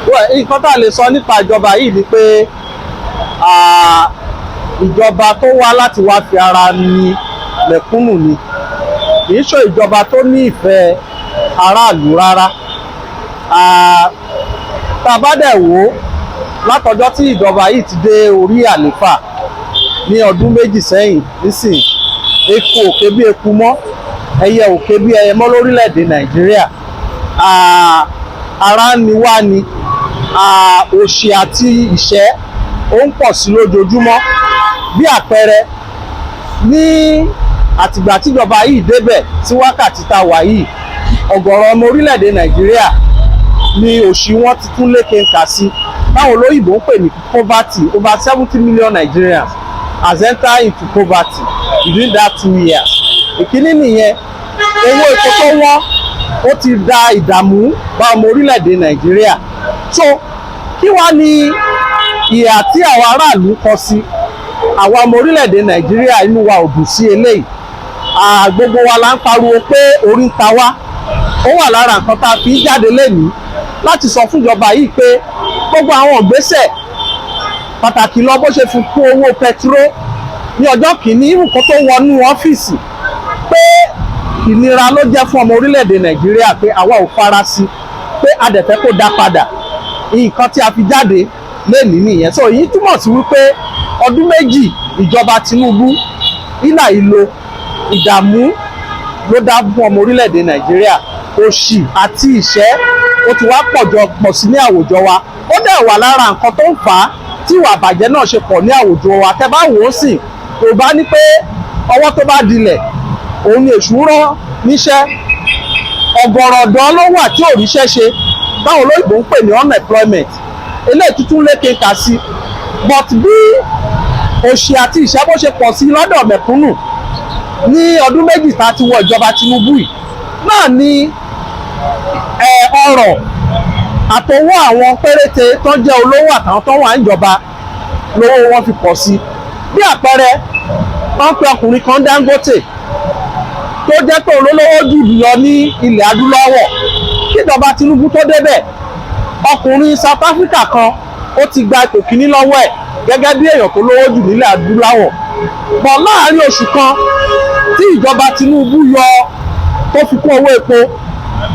Well, nǹkan tá a lè sọ nípa ìjọba yìí ni pé ìjọba tó wá láti wá fi ara ní mẹ̀kúnnù ni. Kì í ṣe ìjọba tó ní ìfẹ́ aráàlú rárá. Tá a bá dẹ̀ wò ó, látọjọ́ tí ìjọba yìí ti dé orí àléfà ní ọdún 2 sẹ́yìn nísìnyí, eku ò ké bí eku mọ́, ẹyẹ ò ké bí ẹyẹ mọ́ lórílẹ̀‐èdè Nàìjíríà. Ara ń ni wá ni. Òṣì àti ìṣẹ́ ó ń pọ̀ sí lójoojúmọ́. Bí àpẹẹrẹ, ní àtìgbà tíjọba yìí débẹ̀ sí wákàtí tá a wà yìí, ọ̀gọ̀rọ̀ ọmọ orílẹ̀-èdè Nàìjíríà ni òṣì wọn ti tún lékenkà sí, táwọn olóyìnbó ń pè ní poverty. Over 70 million Nigerians has entered into poverty within that 2 years. Ìkíní nìyẹn. Owó epo tó wọ́n, ó ti da ìdààmú bá ọmọ orílẹ̀-èdè Nàìjíríà. So kí wá ní ìhà tí àwọn aráàlú kọ sí? Àwa ọmọ orílẹ̀-èdè Nàìjíríà, inú wa ò dùn sí eléyìí. Gbogbo wa la ń pariwo pé orí ń ta wá. Ó wà lára nǹkan tá a fi ń jáde lénìí láti sọ fúnjọba yìí pé gbogbo àwọn ìgbésẹ̀, pàtàkì lọ bó ṣe fi kún owó pẹtiró ní ọjọ́ kìíní nǹkan tó wọnú ọ́fíìsì, pé ìnira ló jẹ́ fún ọmọ orílẹ̀-èdè Nàìjíríà, pé àwa ò fara sí, pé a dẹ̀ fẹ́ kó dá padà. Nǹkan tí a fi jáde lénìí nìyẹn. So èyí túmọ̀ sí wípé ọdún 2 ìjọba Tinubu, ìlà ìlò ìdààmú ló dá fún ọmọ orílẹ̀-èdè Nàìjíríà. Òṣì àti ìṣẹ́, ó ti wá pọ̀jọ pọ̀ sí ní àwùjọ wa. Ó dẹ̀ wà lára nǹkan tó ń fà á tí ìwà àbàjẹ́ náà ṣe pọ̀ ní àwùjọ wa. Tẹ́ bá wò ó sì, kò bá ní pé ọwọ́ tó bá dilẹ̀ òun ni èṣù rán níṣẹ́. Ọ̀gọ̀rọ̀ ọ̀dọ́ ló wà tí ò ríṣẹ́ ṣe, táwọn olóyìnbó ń pè ní unemployment. Eléyìí tuntun lékè kà sí. But bí òṣì àti ìṣẹ́ bó ṣe pọ̀ sí lọ́dọ̀ mẹ̀kúnnù ní ọdún 2 tá a ti wọ ìjọba Tinubu yìí náà ni ọrọ̀ àtọwọ́ àwọn péréte tó jẹ́ olówó àtàwọn tó wà níjọba lówó wọn fi pọ̀ sí. Bí àpẹẹrẹ, wọ́n pe ọkùnrin kan, Dangote, tó jẹ́ pé olólówó jù lọ ní ilẹ̀ adúláwọ̀. Kíjọba Tinubu tó débẹ̀, ọkùnrin South Africa kan, ó ti gba ipò kíní lọ́wọ́ ẹ̀ gẹ́gẹ́ bí èèyàn tó lówó jù nílẹ̀ adúláwọ̀ bọ̀. Láàárín oṣù kan tí ìjọba Tinubu yọ tó fi kún owó epo,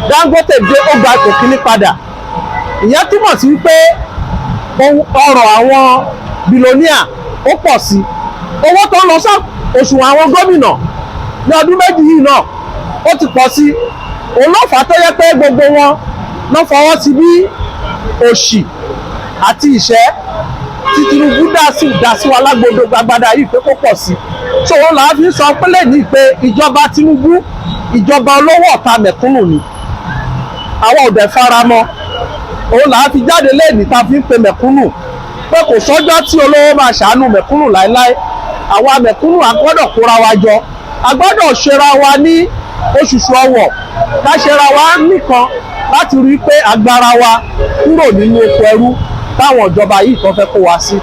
Dangote dé, ó gba ipò kíní padà. Ìyẹn túmọ̀ sí wípé ọrọ̀ àwọn billionaire ó pọ̀ sí. Owó tó ń lọ sá òṣùwọ̀n àwọn gómìnà ní ọdún 2 yìí náà, ó ti pọ̀ sí. Òun ló fà á tó yẹ pé gbogbo wọn ló fọwọ́ sí bí òṣì àti ìṣẹ́ tí Tinubu dá sí wa lágbódo gbagbada yìí pé kó pọ̀ sí. So òun là á fi sọ pé lẹ́yìn pé ìjọba Tinubu, ìjọba olówó ọ̀tá mẹ̀kúnnù ni. Àwa ò dẹ̀ fara mọ́. Òun là á fi jáde lẹ́yìn tá a fi ń pe mẹ̀kúnnù pé kò sọ́jọ́ tí olówó máa ṣàánú mẹ̀kúnnù láéláé. Àwa mẹ̀kúnnù, a gbọ́dọ̀ kóra wa jọ, a gbọ́dọ̀ ṣera wa ní oṣùṣù ọwọ̀, ká ṣera wa nìkan láti rí i pé agbára wa kúrò nínú oko ẹrú táwọn ìjọba yìí tó fẹ́ kó wa sí.